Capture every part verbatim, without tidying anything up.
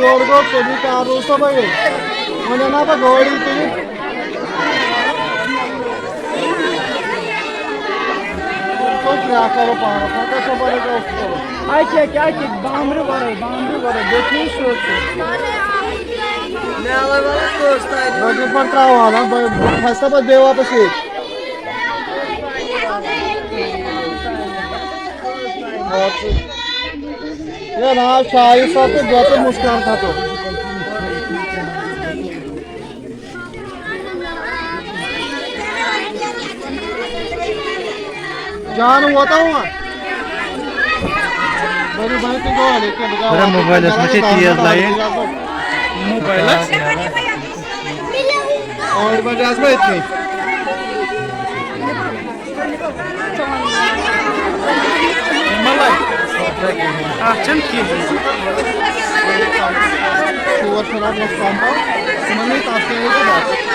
یور گوٚو تٔمی کار اوس سا بَنہِ۔ وۄنۍ اَنہٕ ہا بہٕ گٲڑۍ تُلِتھ۔ وۄنۍ چھُ کرٛاکھ کَرُن پانَس، وۄنۍ کَتہِ چھُ وَنان کیٛاہ اوس کرُن؟ اَکہِ اَکہِ اَکہِ بامبرِ وَرٲے، بامبرِ وَرٲے، بیٚیہِ چھُنہٕ سیوٚد سیوٚد۔ بہٕ چھُس پَتہٕ ترٛاوان، ہا، بہٕ، بہٕ کھسہٕ پَتہٕ بیٚیہِ واپَس ییٚتہِ۔ ہے نا، شاہی صٲب تہٕ بہٕ تہٕ مُسکان کھسو۔ جان ووتا ہوا۔ بٔرِو بٔرِو تُہۍ گٲڑۍ، ییٚکیٛاہ بہٕ گژھٕ ارے موبایلَس ما چھِ تیز لایِٹ؟ موبایلَس؟ ٲٹھ بجے آسہٕ بہٕ أتنٕے۔ مطلب، اَتھ چھَنہٕ کِہیٖنۍ۔ شور چھُنہٕ اَتھ منٛز کَم پَہَم۔ تِمَن نہٕ تَتھ کیٛاہ ہیٚکہِ بَس۔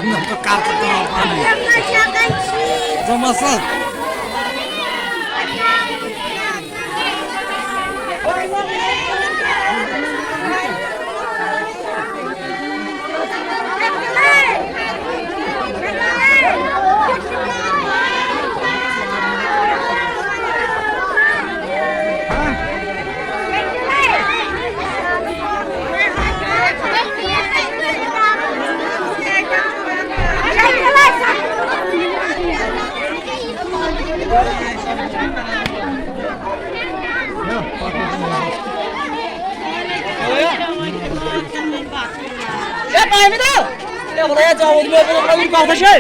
نہ، ژٕ کر ژٕ کٲم پانے۔ ژٕ ما سا۔ اے، پامہِ دو۔ اے، وَلہٕ ہے، ژےٚ ووٚن مےٚ، مےٚ ووٚن کَتھ چھے۔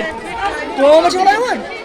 ژٕ وَن، ژٕ وَن وۄنۍ۔